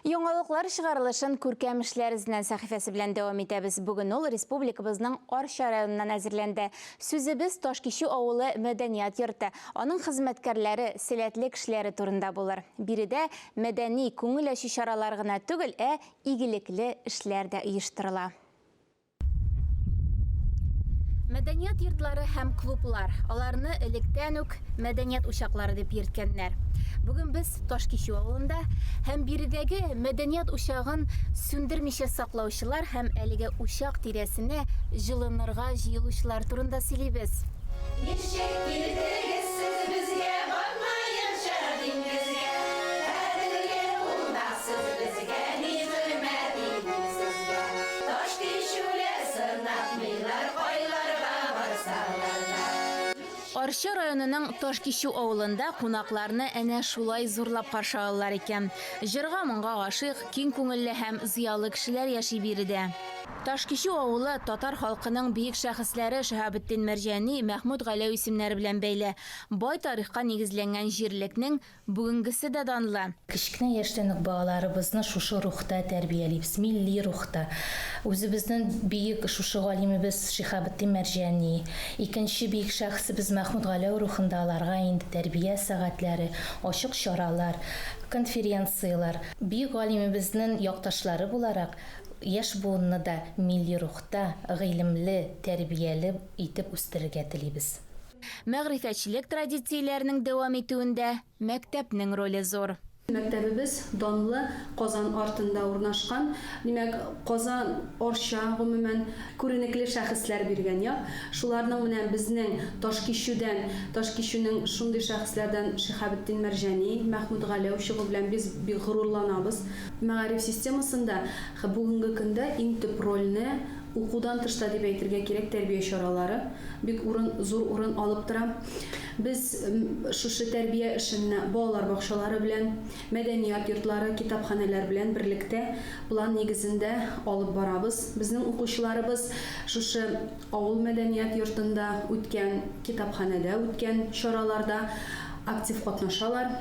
Яңалыклар чыгарылышын Күркәм эшләр эзеннән сәхифәсе белән дәвам итәбез. Бүген ул республикабызның Арча районыннан әзерләнде. Сүзебез Ташкичү авылы мәдәният йорты, аның хезмәткәрләре, сәләтле кешеләре турында булыр. Биредә мәдәни, күңел ачу чаралары гына түгел, ә игелекле эшләр дә оештырыла. Мәдәният йортлары һәм клублар. Аларны электән үк мәдәният учаклары дип йөрткәннәр. Бүген без Ташкичү авылында һәм биредәге мәдәният учагын сүндермичә саклаучылар һәм әлеге учак тирәсенә җылынырга җыелучылар турында сөйлибез. Ничек килдегез сез безгә, Батмаенча диңгезгә? Кадерле кунак сез безгә, Ни хөрмәт итик сезгә. Ташкичүләр сынатмыйлар, Кайларга барсалар да. Арча районының Ташкичү авылында кунакларны әнә шулай зурлап каршы алалар икән. Җырга-моңга гашыйк, киң күңелле һәм зыялы кешеләр яши биредә. Ташкичү авылы татар халкының бөек шәхесләре Шиһабетдин Мәрҗани, Мәхмүт Галәү исемнәре белән бәйле. Бай тарихка нигезләнгән җирлекнең бүгенгесе дә данлы. Кечкенә яшьтән үк балаларыбызны шушы рухта тәрбиялибез, милли рухта. Үзебезнең бөек шушы галимебез Шиһабетдин Мәрҗани, икенче бөек шәхесебез Мәхмүт Галәү рухында аларга инде тәрбия сәгатьләре, ачык чаралар, конференцияләр. Бөек галимебезнең якташлары буларак, Яшь буынны да милли рухта, гыйлемле, тәрбияле итеп үстерергә телибез. Мәгърифәтчелек традицияләренең дәвам итүендә мәктәпнең роле зур. Мәктәбебез данлы Казан артында урнашкан. Димәк, Казан, Арча, гомумән, күренекле шәхесләр биргән як. Шуларның менә безнең Ташкичүдән, Ташкичүнең шундый шәхесләрдән Шиһабетдин Мәрҗани, Мәхмүт Галәү чыгу белән без бик горурланабыз. Мәгариф системасында бүгенге көндә иң төп рольне, укудан тыш та дип әйтергә кирәк, тәрбия чаралары бик урын, зур урын алып тора. Без шушы тәрбия эшен балалар бакчалары белән, мәдәният йортлары, китапханәләр белән берлектә план нигезендә алып барабыз. Безнең укучыларыбыз шушы авыл мәдәният йортында үткән, китапханәдә үткән чараларда актив катнашалар.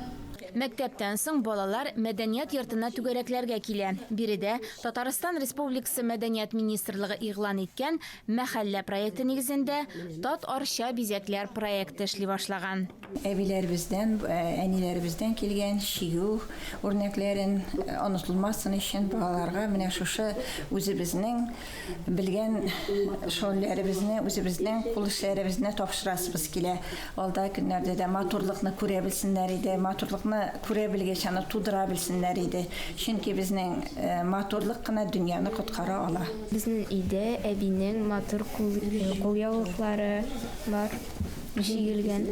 Мәктәптән соң балалар мәдәният йортына түгәрәкләргә килә. Биредә Татарстан Республикасы Мәдәният министрлыгы игълан иткән Мәхәллә проекты нигезендә Тат-Арча бизәкләр проекты эшли башлаган. Әбиләребездән, әниләребездән килгән чигү үрнәкләрен онытылмасын өчен балаларга менә шушы үзебезнең белгән шөгыльләребезне, үзебезнең кул эшләребезне тапшырасыбыз килә. Алда көннәрдә дә матурлыкны күрә белсеннәр иде, матурлыкны күрә белгәч, аны тудыра белсеннәр иде. Чөнки безнең э, матурлык кына дөньяны коткара ала. Безнең өйдә әбинең матур кул, кулъяулыклары бар, чигелгән.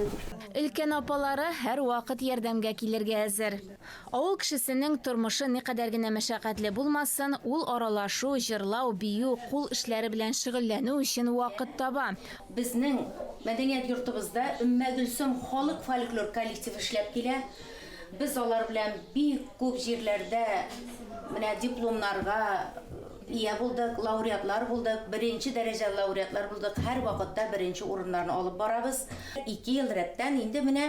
Өлкән апалары һәрвакыт ярдәмгә килергә әзер. Авыл кешесенең тормышы никадәр генә мәшәкатьле булмасын, ул аралашу, җырлау, бию, кул эшләре белән шөгыльләнү өчен вакыт таба. Безнең мәдәният йортыбызда Өммәгөлсем халык фольклор коллективы эшләп килә. Без алар белән бик күп җирләрдә менә дипломнарга ия булдык, лауреатлар булдык, беренче дәрәҗәле лауреатлар булдык, һәрвакытта беренче урыннарны алып барабыз. Ике ел рәттән инде менә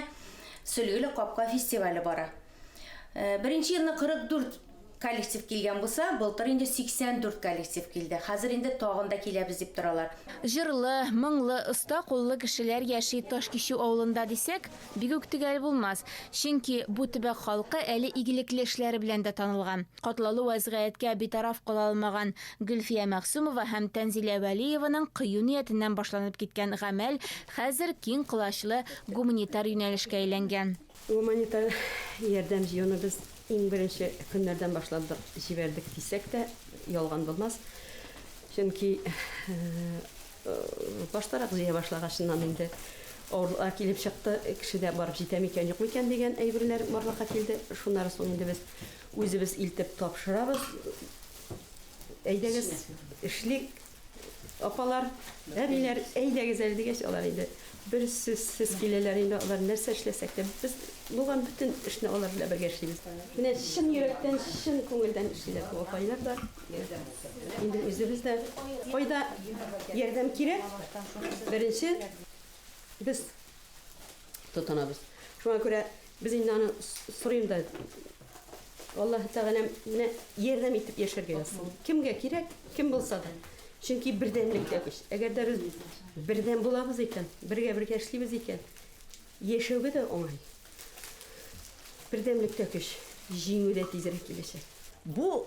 Сөлгеле капка фестивале бара. Беренче елны 44 коллектив килгән булса, былтыр инде 84 коллектив килде. Хәзер инде тагын да киләбез дип торалар. Җырлы, моңлы, оста куллы кешеләр яши Ташкичү авылында дисәк, бик үк төгәл булмас. Чөнки бу төбәк халкы әле игелекле эшләре белән дә танылган. Катлаулы вәзгыятькә битараф кала алмаган Гөлфия Мәгъсүмова һәм Тәнзилә Вәлиеваның кыю ниятеннән башланып киткән гамәл хәзер киң колачлы гуманитар юнәлешкә әйләнгән. Гуманитар ярдәм җыюны без иң беренче көннәрдән башлап җибәрдек дисәк тә, ялган булмас. Чөнки баштарак җыя башлагачыннан инде авырлыклар килеп чыкты, кешедә барып җитә микән, юк микән дигән әйберләр барлыкка килде. Шуннан соң инде без үзебез илтеп тапшырабыз. Әйдәгез, эшлик, апалар, әбиләр, әйдәгез әле дигәч, алар инде бер сүзсез киләләр инде, алар нәрсә эшләсәк тә, без булган бөтен эшне алар белән бергә эшлибез. Менә чын йөрәктән, чын күңелдән эшлиләр бу апайлар да. Инде үзебез дә кайда ярдәм кирәк, беренче без тотынабыз. Шуңа күрә без инде аны сорыйм да. Аллаһы Тәгаләм менә ярдәм итеп яшәргә язсын. Кемгә кирәк, кем булса да. Чөнки бердәмлектә көч. Әгәр дә без бердәм булабыз икән, бергә-бергә эшлибез икән, яшәүгә дә уңай. Бердәмлектә көч, җиңү дә тизрәк киләчәк. Бу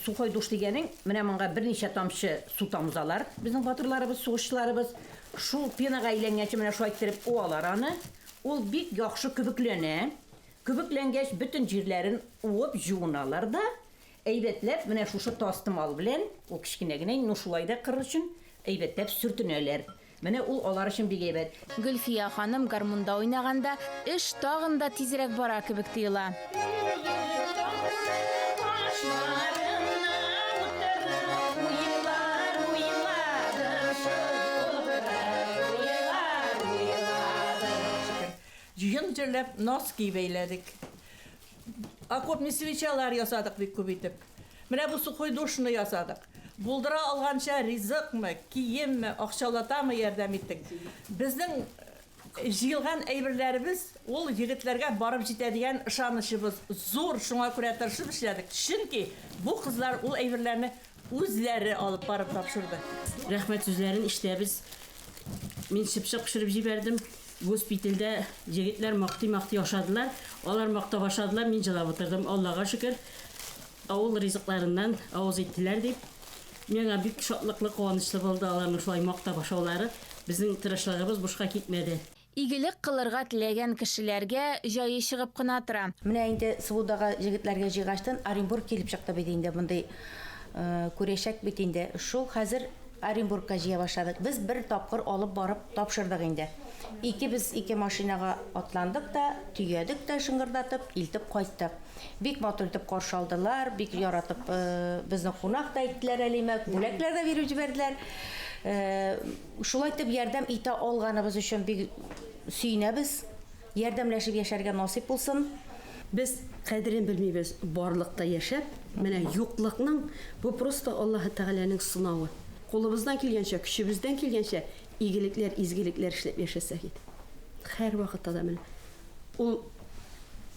сухой душ дигәнең, менә монга берничә тамчы су тамызалар безнең батырларыбыз, сугышчыларыбыз. Шул пенага әйләнгәнче менә шулай иттереп уалар аны. Ул бик яхшы көбекләнә. Көбекләнгәч, бөтен җирләрен уып җуыналар да, әйбәтләп менә шушы тастымал белән, ул кечкенә генә инде, ну шулай да кырыр өчен, әйбәтләп сөртенәләр. Менә ул алар өчен бик әйбәт. Гөлфия ханым гармунда уйнаганда, эш тагын да тизрәк бара кебек тоела. Җыен җырлап носки бәйләдек. Окопный свечалар ясадык бик күп итеп. Менә бу сухой душны ясадык. Булдыра алганча ризыкмы, киемме, акчалатамы ярдәм иттек. Безнең җыелган әйберләребез ул егетләргә барып җитә дигән ышанычыбыз зур, шуңа күрә тырышып эшләдек. Чөнки бу кызлар ул әйберләрне үзләре алып барып тапшырды. Рәхмәт сүзләрен ишетәбез. Мин чыпчык пешереп җибәрдем. Госпитальдә егетләр мактый-мактый ашадылар. Алар мактап ашадылар, мин җылап утырдым. Аллага шөкер, авыл ризыкларыннан авыз иттеләр дип. Миңа бик шатлыклы, куанычлы булды аларның шулай мактап ашаулары. Безнең тырышлыгыбыз бушка китмәде. Игелек кылырга теләгән кешеләргә җае чыгып кына тора. Менә инде Сводага җегетләргә җыйгачтын Оренбург килеп чыкты бит инде мондый күрәчәк бит инде. Шул хәзер Оренбургка җыя башладык. Без бер тапкыр алып барып тапшырдык инде. Икебез ике машинага атландык та, төядек тә шыңгырдатып, илтеп кайттык. Бик матур итеп каршы алдылар, бик яратып безне кунак та иттеләр әле, имәк, бүләкләр дә биреп җибәрделәр. Шулай итеп ярдәм итә алганыбыз өчен бик сөенәбез. Ярдәмләшеп яшәргә насыйп булсын. Без кадерен белмибез барлыкта яшәп, менә юклыкның бу просто Аллаһы Тәгаләнең сынавы. Кулыбыздан килгәнчә, көчебездән килгәнчә игелекләр, изгелекләр эшләп яшәсәк иде. Һәрвакытта да менә ул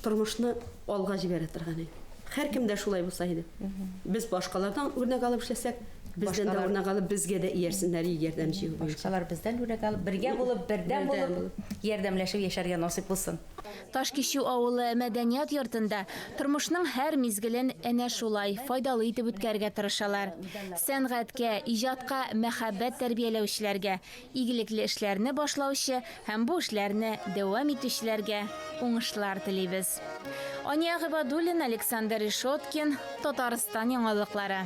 тормышны алга җибәрә торган иде. Һәркем дә шулай булса иде. Без башкалардан үрнәк алып эшләсәк, бездән дә үрнәк алып, безгә дә иярсеннәр ярдәм җыю буенча. Башкалар бездән үрнәк алып, бергә булып, бердәм булып, ярдәмләшеп яшәргә насыйп булсын. Ташкичү авылы мәдәният йортында тормышның һәр мизгелен әнә шулай файдалы итеп үткәрергә тырышалар. Сәнгатькә, иҗатка мәхәббәт тәрбияләүчеләргә, игелекле эшләрне башлаучы һәм бу эшләрне дәвам итүчеләргә уңышлар телибез. Ания Гыйбадуллина, Александр Решеткин, Татарстан яңалыклары.